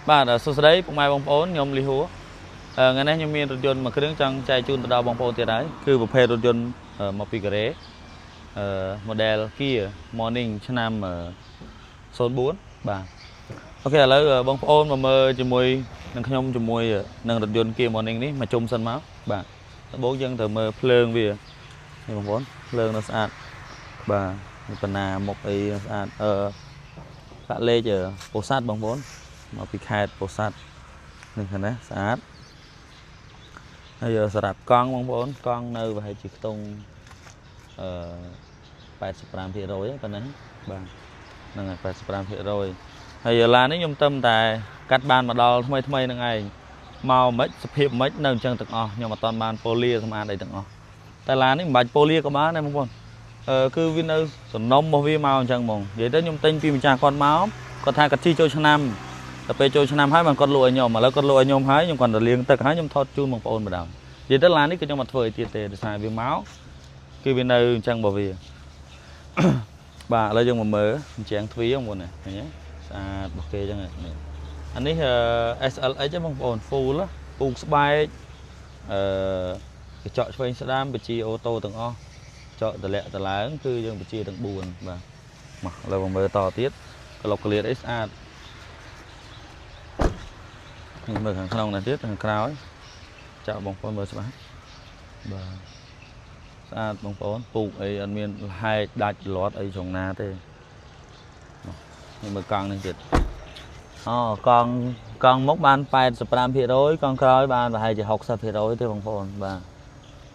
បាទសួស្តីពុកម៉ែបងប្អូនខ្ញុំលីហួរថ្ងៃនេះខ្ញុំមានរថយន្តមួយគ្រឿងចង់ចែកជូនទៅដល់បងប្អូនទៀតហើយគឺប្រភេទរថយន្តមកពីកូរ៉េ model Kia Morning ឆ្នាំ04បាទ OK ឥឡូវបងប្អូនមកមើលជាមួយនឹងខ្ញុំជាមួយនឹងរថយន្ត Kia Morning នេះមកជុំសិនមកបាទដំបូងយើងត្រូវមើលភ្លើងវានេះបងប្អូនភ្លើងនៅស្អាតបាទបណ្ណាមុខអីស្អាតអឺកាក់លេខពោធិ៍សាត់បងប្អូនមកពីខេត្តពោធិ៍សាត់នេះណាស្អាតហើយសម្រាប់កង់បងប្អូនកង់នៅប្រហែលជាខ្ទង់អឺ85%ប៉ុណ្ណេះបាទហ្នឹងហើយ85%ហើយឡាននេះខ្ញុំទៅតែកាត់បានមកដល់ថ្មីថ្មីហ្នឹងឯងមកមិនសភាពមិននៅអញ្ចឹងទាំងអស់ខ្ញុំអត់ទាន់បានប៉ូលីសម្អាតអីទាំងអស់តែឡាននេះមិនបាច់ប៉ូលីក៏បានដែរបងប្អូនអឺគឺវានៅសំណុំរបស់វាមកអញ្ចឹងហ្មងនិយាយទៅខ្ញុំទិញពីម្ចាស់គាត់មកគាត់ថាគាត់ជិះចូលឆ្នាំដល់ពេលចូលឆ្នាំហើយបានគាត់លក់ឲ្យខ្ញុំឥឡូវគាត់លក់ឲ្យខ្ញុំហើយខ្ញុំគាត់ទៅលាងទឹកហើយខ្ញុំថតជូនបងប្អូនម្ដងនិយាយទៅឡាននេះគឺខ្ញុំអត់ធ្វើអីទៀតទេដោយសារវាមកគឺវានៅអញ្ចឹងរបស់វា បាទឥឡូវយើងមកមើលអញ្ចឹងទ្វារបងប្អូនណាឃើញទេស្អាតរបស់គេអញ្ចឹងនេះអានេះ SLX បងប្អូន full ពូកស្បែកអឺកញ្ចក់ឆ្វេងស្ដាំបញ្ជា auto ទាំងអស់ចកតម្លាក់តឡើងគឺយើងបញ្ជាទាំង4បាទមកឥឡូវមកមើលតទៀតក្លុកក្លៀតអីស្អាតនេះមើលខាងក្នុងនេះទៀតខាងក្រោយចាក់បងប្អូនមើលច្បាស់បាទស្អាតបងប្អូនពូកអីអត់មានលហែកដាច់លាត់អីត្រង់ណាទេនេះមើលកង់នេះទៀតអូកង់កង់មុខបាន85%កង់ក្រោយបានប្រហែលជា60%ទេបងប្អូនបាទ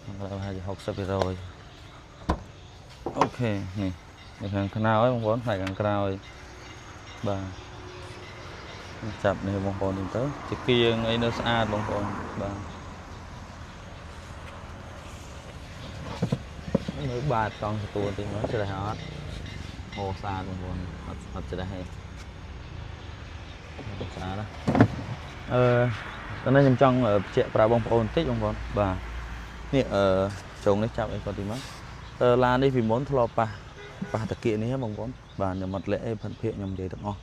កង់ក្រោយប្រហែលជា60%OK នេះនៅខាងក្រោយបងប្អូនផ្នែកខាងក្រោយបាទចាប់នេះបងប្អូននេះទៅជាគៀងអីនៅស្អាតបងប្អូនបាទមើលបាតកង់សទួតិចមកច្រេះអត់អូស្អាតបងប្អូនអត់អត់ច្រេះទេស្អាតណាអឺតោះនេះខ្ញុំចង់បញ្ជាក់ប្រាប់បងប្អូនបន្តិចបងប្អូនបាទនេះអឺជ្រុងនេះចាប់អីគាត់តិចមកអឺឡាននេះពីមុនធ្លាប់ប៉ះប៉ះតាគៀកនេះហ៎បងប្អូនបាទខ្ញុំអត់លាក់អីផិនភាកខ្ញុំនិយាយទាំងអស់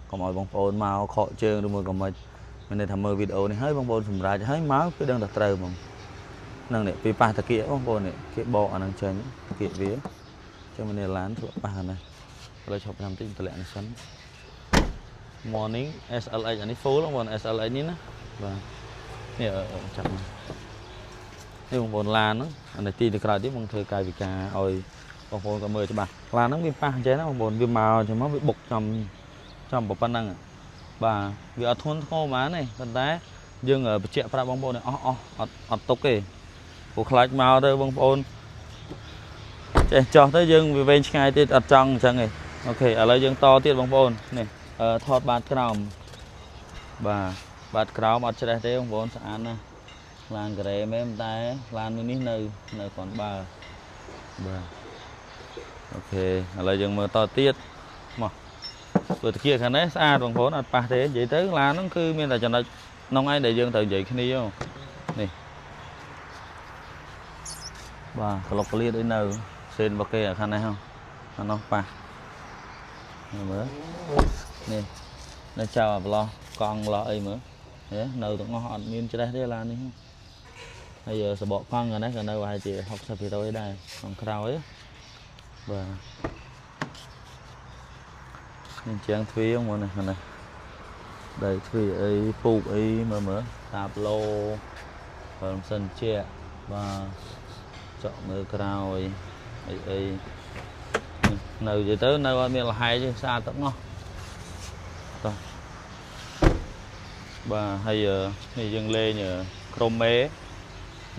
កុំឲ្យបងប្អូនមកខកជើងឬមួយក៏មិនមានន័យថាមើលវីដេអូនេះហើយបងប្អូនសម្រេចហើយមកគឺដឹងតែត្រូវហ្មងហ្នឹងនេះពីប៉ះតាគៀកបងប្អូននេះគេបកអាហ្នឹងចេញតាគៀកវាចឹងមានន័យឡានធ្លាប់ប៉ះអានេះឥឡូវឈប់5តិចតម្លាក់នេះសិន Morning SLX អានេះ full បងប្អូន SLX នេះណាបាទនេះចាប់នេះបងប្អូនឡានហ្នឹងអានេះទីទៅក្រោយទៀតបងធ្វើកាយវិការឲ្យបងប្អូនក៏មើលច្បាស់ឡានហ្នឹងវាប៉ះអញ្ចឹងណាបងប្អូនវាមកអញ្ចឹងមកវាបុកចំចំប៉ុណ្ណឹងបាទវាអត់ធ្ងន់ធ្ងរហ្មងទេប៉ុន្តែយើងបញ្ជាក់ប្រាប់បងប្អូនអស់អស់អត់អត់ទុកទេព្រោះខ្លាចមកទៅបងប្អូនចេះចោះទៅយើងវាវែងឆ្ងាយទៀតអត់ចង់អញ្ចឹងទេOK ឥឡូវយើងតទៀតបងប្អូននេះថតបាតក្រោមបាទបាតក្រោមអត់ច្រេះទេបងប្អូនស្អាតណាស់ឡានការ៉េមែនតែឡានមួយនេះនៅនៅគ្រាន់បើបាទ OK ឥឡូវយើងមើលតទៀតមកធ្វើតាគៀខាងនេះស្អាតបងប្អូនអត់ប៉ះទេនិយាយទៅឡានហ្នឹងគឺមានតែចំណុចក្នុងឯងដែលយើងត្រូវនិយាយគ្នានេះបាទក្លុកក្លៀតអីនៅសេនរបស់គេអាខាងនេះហ៎អានោះប៉ះមើលនេះនៅចៅអាប្លោះកង់ប្លោះអីមើលនៅទាំងអស់អត់មានច្រេះទេឡាននេះហើយសបកកង់អានេះក៏នៅប្រហែលជា60%ដែរខាងក្រោយបាទនេះជាងទ្វារមកនេះនេះដីទ្វារអីពូកអីមើលមើលតាប្លូបើមិនសិនជាបាទចកមើលក្រោយអីអីនៅនិយាយទៅនៅអត់មានលហែកទេស្អាតទាំងអស់តោះបាទហើយនេះយើងលេងក្រុមមេ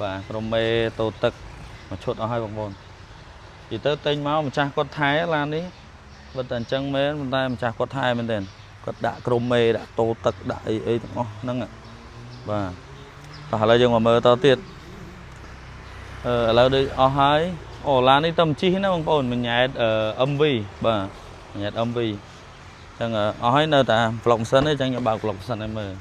បាទក្រុមមេតូទឹកមួយឈុតអស់ហើយបងប្អូននិយាយទៅទិញមកម្ចាស់គាត់ថែឡាននេះបើតែអញ្ចឹងមែនប៉ុន្តែម្ចាស់គាត់ថែមែនទេគាត់ដាក់ក្រុមមេដាក់តូទឹកដាក់អីអីទាំងអស់ហ្នឹងបាទតោះឥឡូវយើងមកមើលតទៀតអឺឥឡូវដូចអស់ហើយអូឡាននេះទៅជិះណាបងប្អូនមញ៉ែត MV បាទមញ៉ែត MV អញ្ចឹងអស់ហើយនៅតែប្លុកម៉ាស៊ីនទេអញ្ចឹងខ្ញុំបើកប្លុកម៉ាស៊ីនឲ្យមើល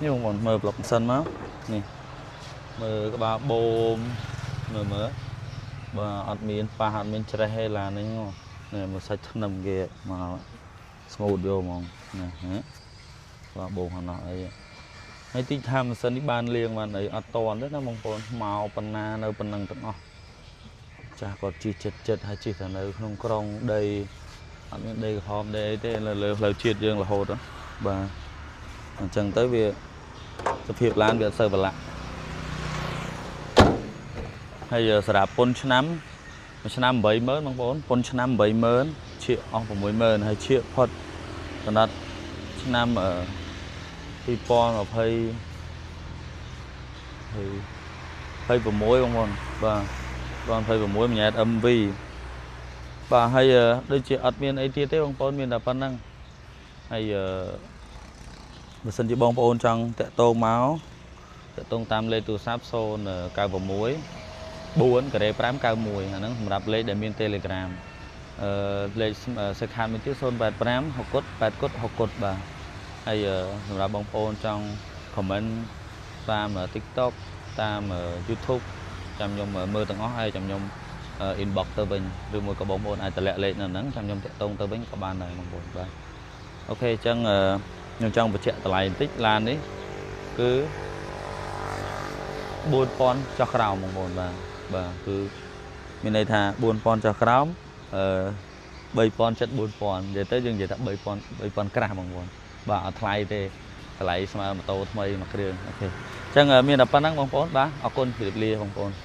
នេះបងប្អូនមើលប្លុកម៉ាស៊ីនមកនេះមើលក្បាលបូម មើលមើលបាទអត់មានប៉ះអត់មានច្រេះទេឡាននេះនេះមកសាច់ធ្នឹមគេមក smooth យកហ្មងណាហ៎បាទបងហណោះអីហើយតិចថាម៉ាស៊ីននេះបានលាងបានអីអត់តន់ទេណាបងប្អូនមកប៉ុណ្ណានៅប៉ុណ្ណឹងទាំងអស់ចាស់គាត់ជិះចិត្តចិត្តហើយជិះតែនៅក្នុងក្រុងដីអត់មានដីក្រហមដីអីទេលើលើផ្លូវជាតិយើងរហូតហ៎បាទអញ្ចឹងទៅវាសភាពឡានវាអត់សូវប្រឡាក់ហើយសម្រាប់ពន្ធឆ្នាំមួយឆ្នាំ80000បងប្អូនពន្ធឆ្នាំ80000ឈៀកអស់60000ហើយឈៀកផុតកំណត់ឆ្នាំអឺ2020ហើយ26បងប្អូនបាទ2026ម្ញ៉ែត MV បាទហើយដូចជាអត់មានអីទៀតទេបងប្អូនមានតែប៉ុណ្្នឹងហើយអឺបើសិនជាបងប្អូនចង់តាក់ទងមកតាក់ទងតាមលេខទូរស័ព្ទ096 4ការ៉េ591អាហ្នឹងសម្រាប់លេខដែលមាន Telegram អឺលេខសេខាតមួយទៀត085 6គុត8គុត6គុតបាទហើយសម្រាប់បងប្អូនចង់ comment តាម TikTok តាម YouTube ចាំខ្ញុំមើលទាំងអស់ហើយចាំខ្ញុំ inbox ទៅវិញឬមួយក៏បងប្អូនអាចតម្លាក់លេខនៅហ្នឹងចាំខ្ញុំតាក់ទងទៅវិញក៏បានដែរបងប្អូនបាទ OK អញ្ចឹងខ្ញុំចង់បញ្ជាក់តម្លៃបន្តិចឡាននេះគឺ4000ចុះក្រោមបងប្អូនបាទបាទគឺមានន័យថា4000ចុះក្រោមអឺ3000ចិត្ត4000និយាយទៅយើងនិយាយថា3000 3000ក្រាស់បងប្អូនបាទអត់ថ្លៃទេតម្លៃស្មើម៉ូតូថ្មីមួយគ្រឿង OK អញ្ចឹងមានតែប៉ុណ្្នឹងបងប្អូនបាទអរគុណជម្រាបលាបងប្អូន។